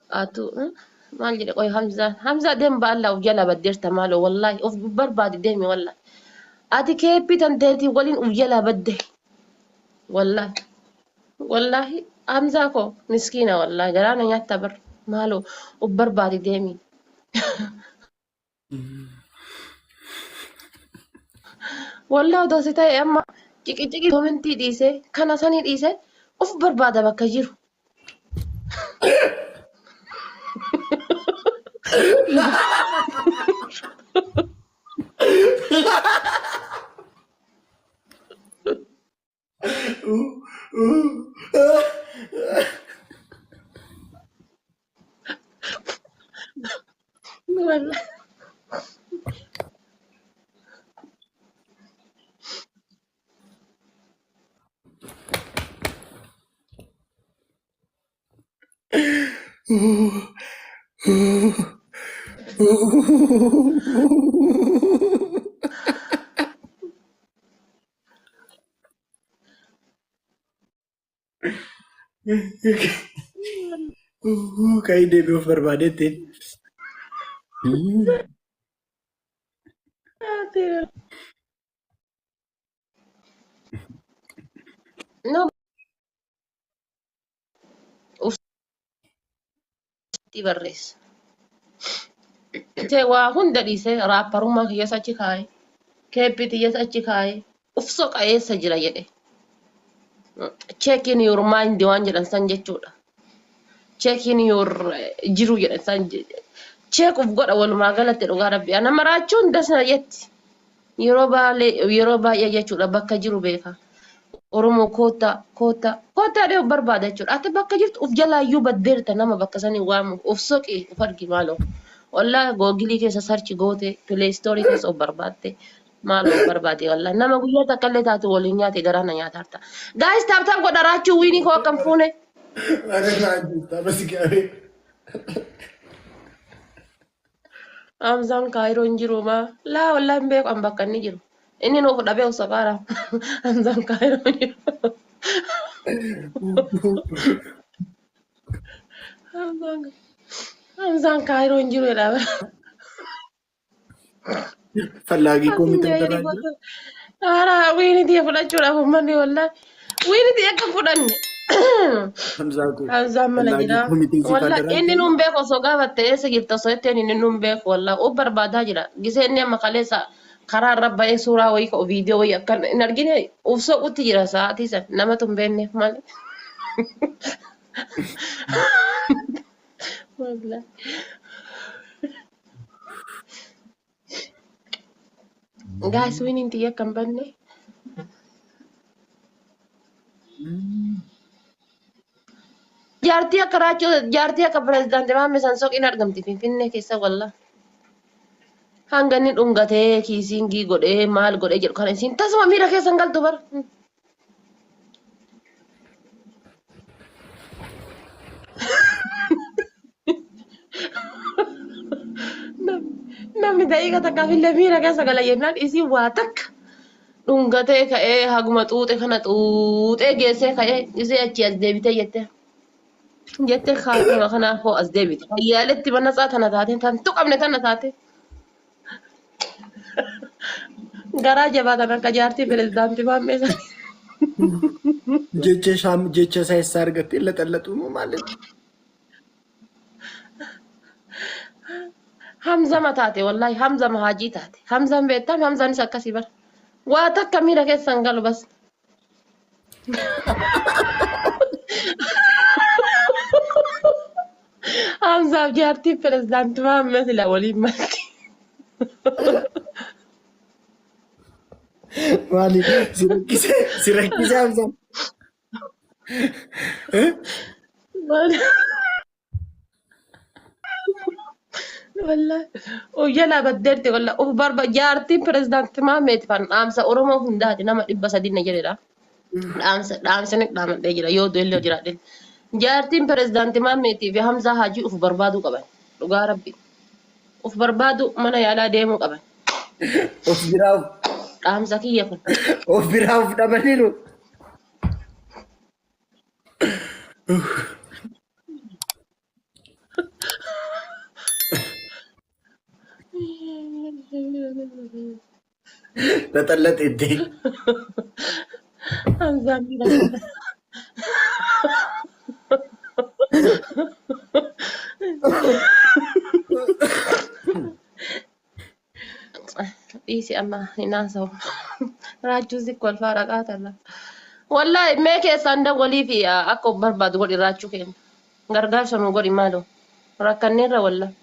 Atu maal jedhe qoy Hamzaan. Hamzaa deem baallaa of jalaa baddeerta maaloo wallaahi of barbaadi deemi wallaahi. Ati keeppii tanteetii waliin of jalaa badde. Wallaahi. Wallaahi Hamzaa koo miskiina wallaahi garaa na nyaatta bar maaloo of barbaadi deemi. Wallaahi odoo si ta'e amma ciqiciqii komentii dhiisee kana sanii dhiisee of barbaada bakka jiru. Wallaahi. Ka'ii deebi'uuf barbaadetti. No ufti barreessa. Tee waa hunda dhiisee raapparummaa kiyyas achi kaa'e. Keeppii tiyyas achi kaa'e. Uf soqa eessa jira jedhe. Check in your mind waan jedhan san jechuudha. Check in your jiru jedhan san. Check uf godha walumaa galatti dhugaa rabbi. Ana maraachuun das na jetti. Yeroo baalee yeroo baay'ee jechuudha bakka jiru beeka. Oromoo koottaa koottaa koottaa dhee of barbaada jechuudha. Ati bakka jirtu of jalaayyuu baddeerta nama bakka sanii waamu of soqi of argi maaloo. Wallaahi googilii keessa sarchi goote pileestoorii keessa of barbaadde maaloo of barbaade wallaahi nama guyyaa takka illee taatu waliin nyaate garaa na nyaata harta. Gaayis taap taap godha raachuu wiinii koo akkam fuune. Maal irraa ajjeestaa basi gaafee. Hamzaan kaayiroo hin jiru maa laa wallaahi hin beeku an bakka inni jiru. Inni nuuf dhabee osoo qaara. Hamzaan kaayiroo hin jiru. Hamzaan Hamzaan kaayiroo hin jiru jedha. Fallaagii koomitii irraa jira. Haaraa wiini tiyya fudhachuudhaaf uummanni wallaahi. Wiini tiyya akka hin fudhanne. Hamzaa koo. Hamzaan mana Fallaagii jira. koomitii siif Wallaahi adaraa inni nuun beeku osoo gaafatte eessa jirta osoo jetteen inni nuun beeku wallaahi of barbaadaa jira. Gisee inni amma kaleessa karaa irra ba'ee suuraa wayii ka'u viidiyoo wayii akkan hin argine uf soqutti jira sa'aatii san namatu hin beekneef malee. Wallaahi. Guys, winiin tiyya akka hin banne. Jaartii akka raachuu jaartii akka pirezidaantii Maammee san soqiin argamti Finfinnee keessa wallah. Hanga inni dhungatee kiisiingii godhee maal godhee jedhu kana isiin tasuma miira keessa hin galtu bara. Namni daqiiqa takkaaf illee miira keessa gala jennaan isiin waa takka dhungatee ka'ee haguma xuuxe kana xuuxee geessee ka'ee isee achii as deebitee jette. Jettee kaatuma kanaaf hoo as deebite. Fayyaaletti manatsaa tana taate tan tuqamne tana taate. Garaa jabaatan akka jaartii pirezidaantii Maammee sanii. Jecha isaa jecha isaa eessaa argattee laxallaxuu moo maal? Hamzama taate wallaahi Hamzama haajii taate. Hamzaan beektam Hamzaanis akkasii bara. Waa takka miira keessa hin galu bas. Hamzaaf jaartiin pirezidaantii Maammee sila waliin malti. Maali si rakkisee si rakkisee Hamzaan? Eh? Wallahi. Of jalaa baddeerti wallahi. Of barba jaartiin pirezidaantii Maammeeti fan dhaamsa Oromoo hundaati nama 300 na jedhedha. Dhaamsa dhaamsa ni dhaamadhee jira yoo du'ellee jiraadhe. Jaartiin pirezidaantii Maammeetii fi Hamzaa Haajii of barbaaduu qaban. Dhugaa rabbi. Of barbaaduu mana yaalaa deemuu qaban. Of biraa Dhaamsa kiyya kun. of biraa of dhabaniiru. Laxallaxeetti. Hamzaan miira keessa. Dhiisi amma hin haasa'u. Raachuu si kolfaa dhaqaa tala. Wallaahi mee keessaan dawwalii fi akka of barbaadu godhi raachuu keenya. Gargaarsa nu godhi maaloo. Rakkanneerra wallaahi.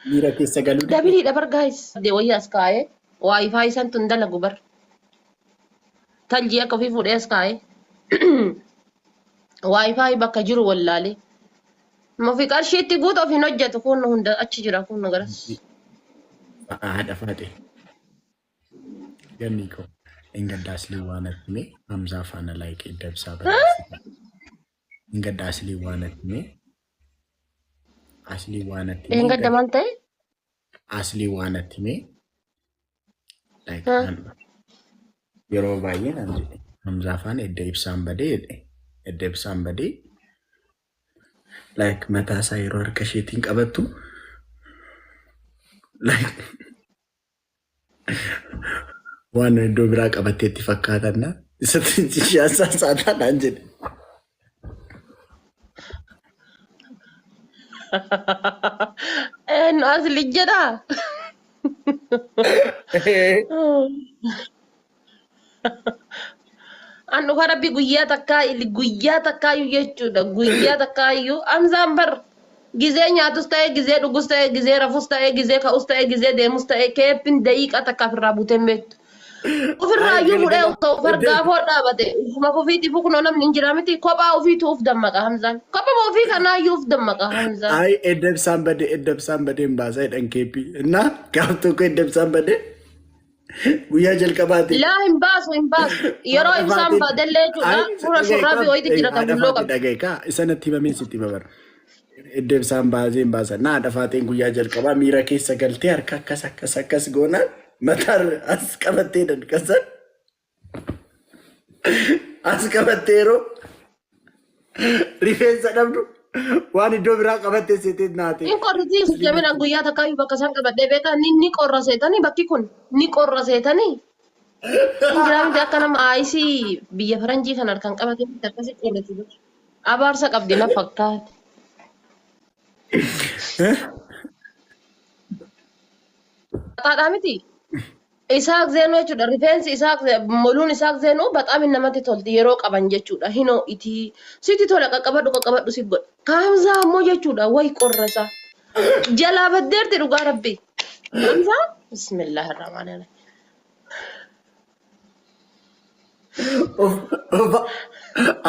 Miira keessa galuu dide. Dabiliidha bar guys. Wayii as kaa'ee waayifaa isan tun dalagu bar. Taljii akka ofii fuudhee as kaa'ee. Waayifaa bakka jiru wallaalee. Ofi qarshii itti guutu ofiin hojjetu kun hunda achi jira kun garas. Haadha faate. Ganni koo. Engadda aslii waan attime Hamzaa faana laayikii dabsaa barreessite. Engadda aslii waan attime aslii waan attime Eengadda maal ta'e? Aslii waan attime like yeroo baay'ee naan jedhe Hamzaa faana edda ibsaan badee jedhe edda ibsaan badee like mataa isaa yeroo harka isheetiin qabattu like waan iddoo biraa qabattee itti fakkaatanna isatti ishaasaa saataa naan jedhe. Eenyu asli jedhaa? An dhugaa rabbi guyyaa takkaa guyyaa takkaayyuu jechuudha guyyaa takkaayyuu Hamzaan bar gizee nyaatus ta'e gizee dhugus ta'e gizee rafus ta'e gizee ka'us ta'e gizee deemus ta'e keeppin daqiiqaa takkaaf irraa buutee hin beektu. Ofirraayyuu fuudhee osoo of argaa foo dhaabate ufuma ofiitiifuu kunoo namni hin jira miti kophaa ofiitu uf dammaqa Hamzaan. Kophuma ofii kanaayyuu uf dammaqa Hamzaan. Ay edda ibsaan badee edda ibsaan badee hin baasaa jedhan keeppii. Innaa gaaf tokko edda ibsaan badee guyyaa jalqabaati. Laa hin baasu hin baasu. Yeroo Haadha ibsaan faatiin badellee jechuudha. ay Fuula dhaga'i shurraabii kaa wayiitti jira haadha kan bulloo faatii qabdi. dhaga'i kaa isa natti himamee sitti hima bara. Edda ibsaan baasee hin baasa. Na haadha faateen guyyaa jalqabaa miira keessa galtee harka akkas akkas akkas goonaan mataan as qabattee danqasan as qabattee yeroo rifeensa dhabdu waan iddoo biraa qabattee seetee naate. Hin qorritii jamina guyyaa takkaayyuu bakka isaan qabadhee beekaa ni ni qorra seetanii bakki kun ni qorra seetanii. Hin jiraa miti akka nama aayisii biyya faranjii kan harkaan qabatee miti akkasii qorriti. Abaarsa qabdi na fakkaate. Xaxaadhaa miti. Isaaq Zeenuu jechuudha. Rifeensi Isaaq moluun Isaaq Zeenuu baxaami namatti tolti yeroo qaban jechuudha. Hin ho'iti. Sitti tola qaqqabadhu qaqqabadhu si godha. Kaamzaa ammoo jechuudha way qorra isaa. Jalaa baddeerti dhugaa rabbi. Kaamzaa bismillaahi rahmaani rahiim.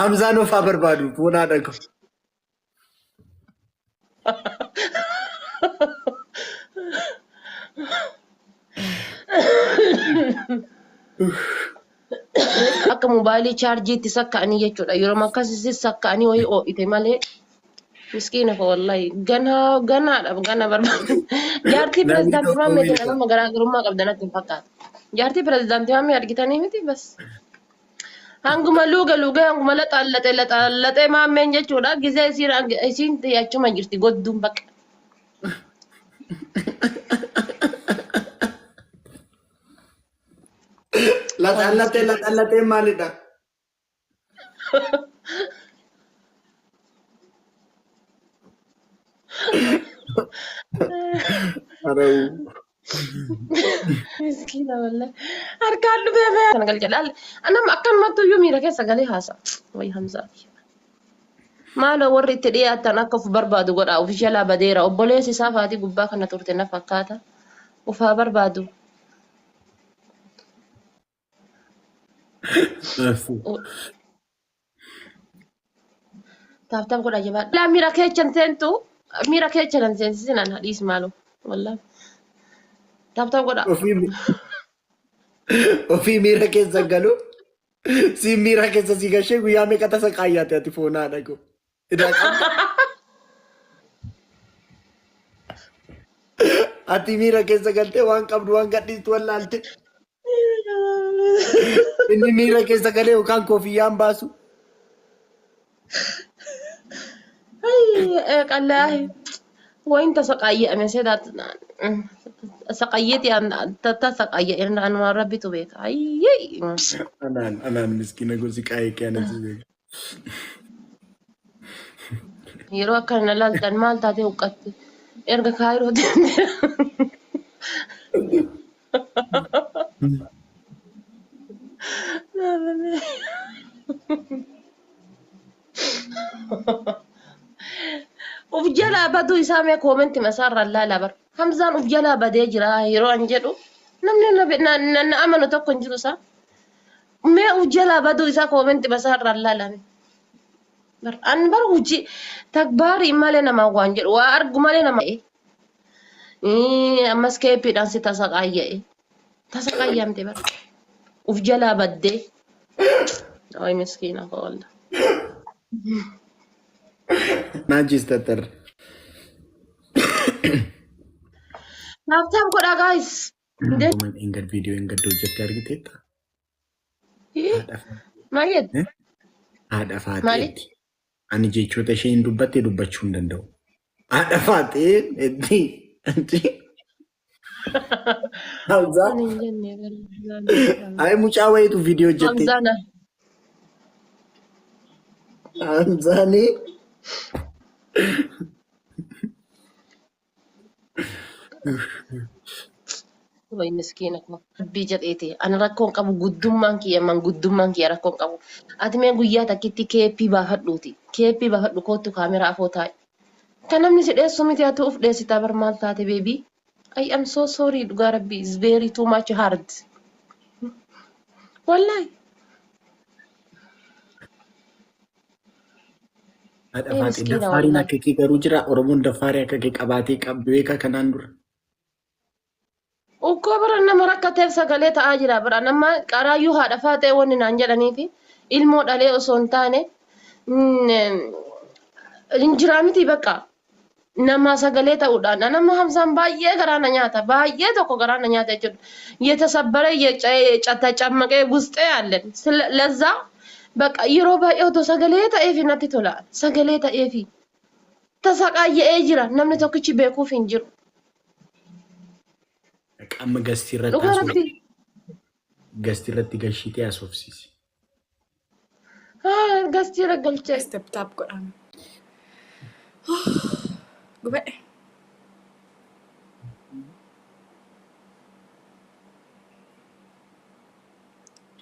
Hamzaan of haa barbaadu foon haadha koo. Akka mobaayilii chaarjiitti sakka'anii jechuudha. Yeroo akkasii sakka'anii wayii oo'ite malee miskiina koo wallahi ganaa ganaadha gana barbaada. Jaartii Namni pirezidaantii tokko Maammee tana beeka. nama garaagarummaa qabda natti hin fakkaatu. Jaartii pirezidaantii Maammee argitanii miti bas. Hanguma luuga luugee hanguma laxaallaxe laxaallaxee maammeen jechuudha. Gizee isiin isiin achuma jirti godduun bakka. Laxaallaxee laxaallaxee maalidha? Arau. Miskiina wallahi. Harkaan dhufee fee. Kana galcha laal. Anam akkanumatti iyyuu miira keessa galee haasa. Wayi Hamzaa. Maaloo warri itti dhiyaatan akka of barbaadu godha. Of jalaa badeera. Obboleessi isaa faatii gubbaa kana turte na fakkaata. Of haa barbaadu. Taap taap godhaa jabaadha. Laa miira keechan seentu miira keechan hin seensisinan hadhiis maaloo. Wallaahi. Taap taap godhaa. Ofii ofii miira keessa galu si miira keessa si gashee guyyaa meeqa tasa qaayyaate ati foon haadha koo. Idaa qabda. Ati miira keessa galtee waan qabdu waan gadhiistu wallaalte. Inni miira keessa galee yookaan kofiyyaan baasu. Qallaahi. Wayin tasaqaayya'ame seetaa saqayyeeti tasaqaayya anuma rabbitu beeka. Ayyee. Anaan anaan miskiina gosi qaayee kee anatti beeka. Yeroo akkana na laaltan maal taatee huqqatte? Erga kaayiroo deemte. Uf jalaa baduu isaa mee koomenti masaarra laalaa bar. Hamzaan uf jalaa badee jira yeroo an jedhu namni na amanu tokko hin jiru isaa. Mee uf jalaa baduu isaa koomenti masaarra laalaa. Bar an bar hojii tagbaarii malee namaa waan jedhu waa argu malee nama. Ammas keeppiidhaan si tasaqaayya'e. Tasaqaayyamte bar. Uf jalaa baddee. Ay miskiina koo wallah. Naajjistatar. Tap tap godhaa guys. Woman engad viidiyoo engad hojjette argiteetta? Maal jedhu? Haadha Maali? faaxeetti. Ani jechoota isheen dubbatte dubbachuu hin danda'u. Haadha faaxeen itti achi Hamzaa. Ani hin jenne bara. Ay mucaa wayiitu viidiyoo hojjette. Hamzaana. Hamzaanii Way miskiina koo. Rabbii jedheeti. Ani rakkoon qabu guddummaan kiyya manguddummaan kiyya rakkoon qabu. Ati mee guyyaa takkitti keeppii baafadhuuti. Keeppii baafadhu koottu kaameraa afoo taa'i. Kan namni si dheessu miti ati uf dheessitaa bar maal taate baby. I am so sorry dhugaa rabbii is very too much hard. Wallahi. Haadha Ee faaxee miskiina daffaariin wallahi. akka kee garuu jira. Oromoon daffaarii akka kee qabaatee qabdu beekaa kanaan dura. Ukkoo bara nama rakkateef sagalee ta'aa jira bara nama qaraayyuu haadha faaxee wanni naan jedhaniifi ilmoo dhalee osoo hin taane hin jiraa miti bakka nama sagalee ta'uudhaan nama Hamzaan baay'ee garaa na nyaata baay'ee tokko garaa na nyaata jechuudha. የተሰበረ የተጨመቀ ውስጤ አለን ለዛ በቃ yeroo baay'ee otoo sagalee ta'eefi natti tola sagalee ta'eefi tasaqaayya'ee jira namni tokkichi beekuuf hin jiru. Qaama gastii irratti Dhugaa haasofsiisi. rabbii. Gastii irratti gashiitee haasofsiisi. Gastii irra galchee. Step tap godhame. Gubadhe.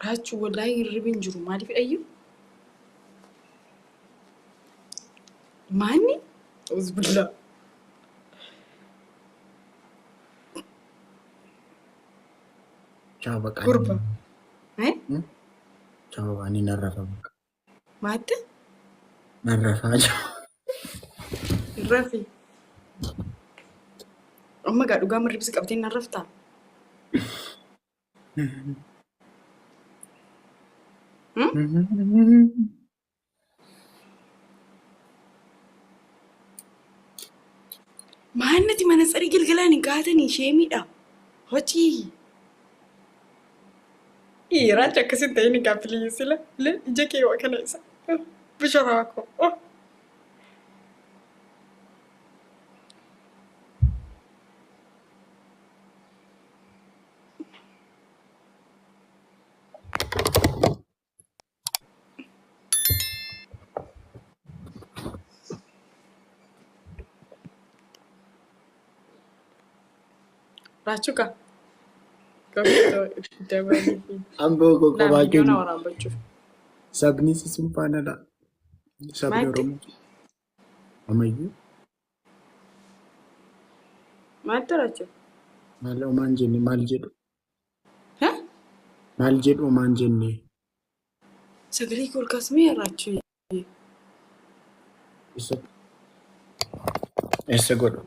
Raachuu wallaahi hirribi hin jiru. Maaliif dhayyu? Maanni? Uzbillaa. Chaaw baqa. Gurba. Eh? Chaaw ani narrafa baqa. Maatte? Narrafaa chaaw. Rafi. Amma gaa dhugaa mirribsi qabdee nan raftaa? Maannati mana tsarii galgalaan hin kaatanii ishee miidha. Hojii. Raacha akkasin ta'in egaa please la la ija kee waa kana isa. Bisharaa koo. Raachuu kaa. Dabalii fi. Amboo koo Laa kophaa viidiyoon keenya. waraabbachuuf. Sabni sun faanadha. Sabni Maatti? Oromoo. Ammayyuu Maatti raachuu? maal omaan jenne maal jedhu? Ha? Maal jedhu omaan jenne? Sagalee koo ol kaasmee raachuu. Eessa godhu?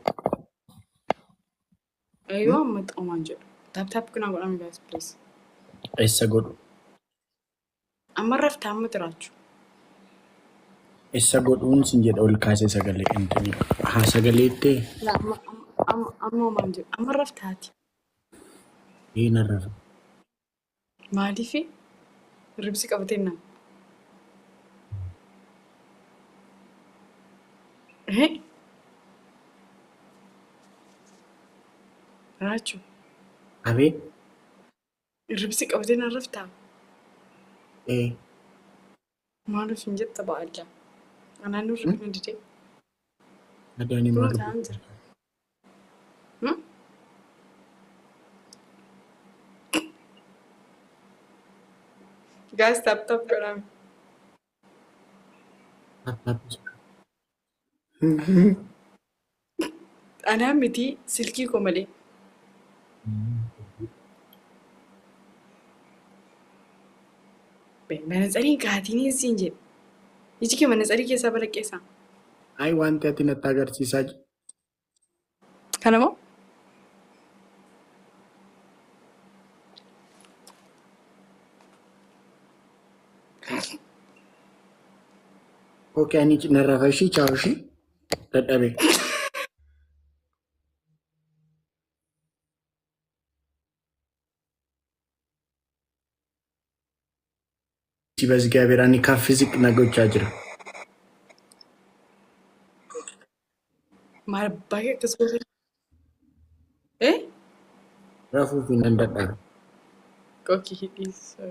Ayyoo amma xoomaan jedhu. Tap tap kunaa godhame guys please. Eessa godhu? Amma raftaa amma raachuu. Eessa godhuun sin jedha ol kaasee sagalee intini. Haa sagaleettee Laa amma amma amma omaan jedhu. Amma raftaati. ee narrafa. Maaliifi ribsi qabatee naan. Eh? Raachuu. Abee. Hirribsi qabdee na raftaa? Ee. Maaliif hin jetta ba'alla? Anaan hirribni didee. Adaan Kunoo immoo ta'an jira. Guys, tap tap godhame. Anaa miti silkii koo malee. Manatsarii kaatiin siin jedhe. Iji kee manatsarii keessaa balaqqeessaa. Ayi, wanti ati natti agarsiisaa jirtu. Kana moo? Okay, ani narrafa ishii chaawu ishii dadhabe. በእግዚአብሔር ani kaaffisiq na gochaa jira. Maal baay'ee akkas gosa? Eh? Rafuu fi nan dadhabe. Okay, dhiisuu.